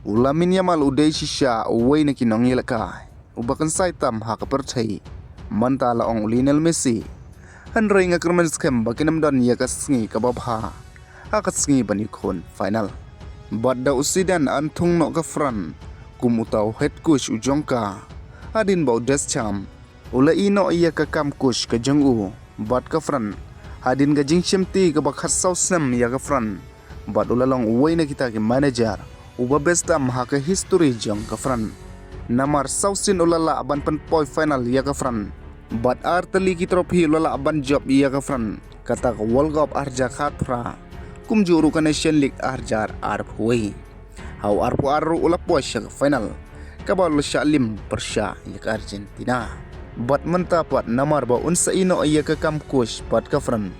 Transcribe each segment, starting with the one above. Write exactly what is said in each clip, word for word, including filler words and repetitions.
U Lamine Yamal u dei shisha uwei na ki nongïalehkai uba kynsai tam ha ka pyrthei. Mynta la ong u Lionel Messi. Hynrei nga kyrmen skhem ba kin ym don ïa ka sngi kaba bha ha ka sngi ban ïakhun final. Bad da u Zidane yn thung noh ka France kum uta u head coach u jong ka, hadien ba u Deschamps u la ïeh noh ïa ka kam coach ka jong u bad ka France, hadien ka jingshimti kaba khatsaw snem ïa ka France. Bad u la long uwei na kita ki manager uba best tam ha ka history jong ka France. Namar saw sien u la lah ban pynpoi final ïa ka France bad ar tylli ki trophy u la lah ban jop ïa ka France, kata ka World Cup arhajar khatphra, kumjuh ruh ka Nation League arhajar arphew. Ha u arphew ar ruh u la poi sha ka final, kaba u la shah lim pyrshah ïa ka Argentina. Bad mynta pat namar ba un sa ïeh noh ïa ka kam coach bad ka France,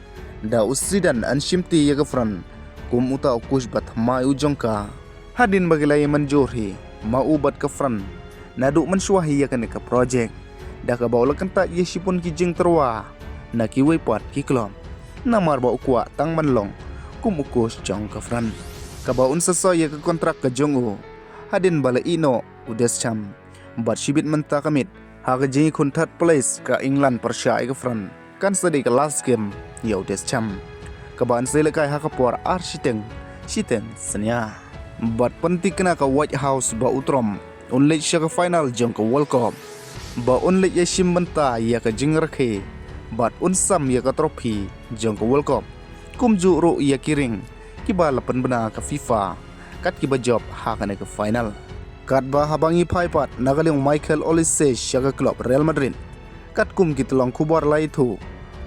da u Zidane yn shimti ïa ka France kum uta u coach ba thymmai u jong ka, hadien ba ki la ïa mynjur hi ma u bad ka France naduh mynshuwa hi ïa kane ka project, da kaba u la kyntait ïa shibun ki jingtyrwa na kiwei pat ki club, namar ba u kwah tang ban long kum u coach jong ka France, kaba un sa soi ïa ka kontrak ka jong u hadien ba la ïeh noh u Deschamps. Bad shibit mynta ka miet ha ka jingïakhun third place ka England pyrshah ïa ka France, kan sa dei ka last game ïa u Deschamps, kaba yn sa ïalehkai ha ka por ar shiteng shiteng synñia. Bad pynthikna ka White House ba u Trump un leit sha ka final jong ka World Cup, ba un leit ïashim bynta ïa ka jingrakhe bad un sam ïa ka trophy jong ka World Cup, kumjuh ruh ïa ki ring kiba la pynbna ka FIFA kat kiba jop ha kane ka final. Katba haba ngi phai pat na ka liang u Michael Olise sha ka club Real Madrid, katkum ki tyllong khubor la ïathuh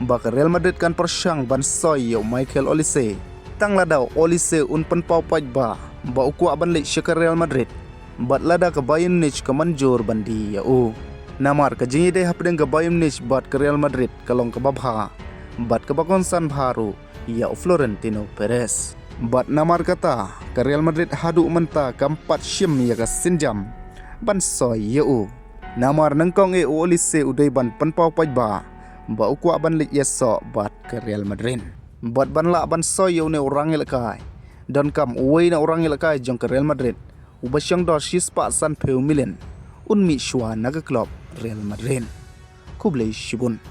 ba ka Real Madrid kan pyrshang ban soi ïa u Michael Olise, tang lada u Olise un pynpaw paidbah ba u kwah ban leit sha ka Real Madrid, bad lada ka Bayern Munich ka mynjur ban die ïa u. Namar ka jingïadei hapdeng ka Bayern Munich bad ka Real Madrid ka long kaba bha bad kaba kongsan bha ruh ïa u Florentino Perez. Bad namar kata ka Real Madrid haduh mynta kam pat shim ïa ka sienjam ban soi ïa u. Namar nyngkong eh u Olise u dei ban pynpaw paidbah ba u kwah ban leit ïasoh bad ka Real Madrid, bad ban lah ban soi ïa une u rangïalehkai, donkam uwei na u rangïalehkai jong ka Real Madrid uba shong dor shispah sanphew million un mih shuwa na ka club Real Madrid. Khublei shibun.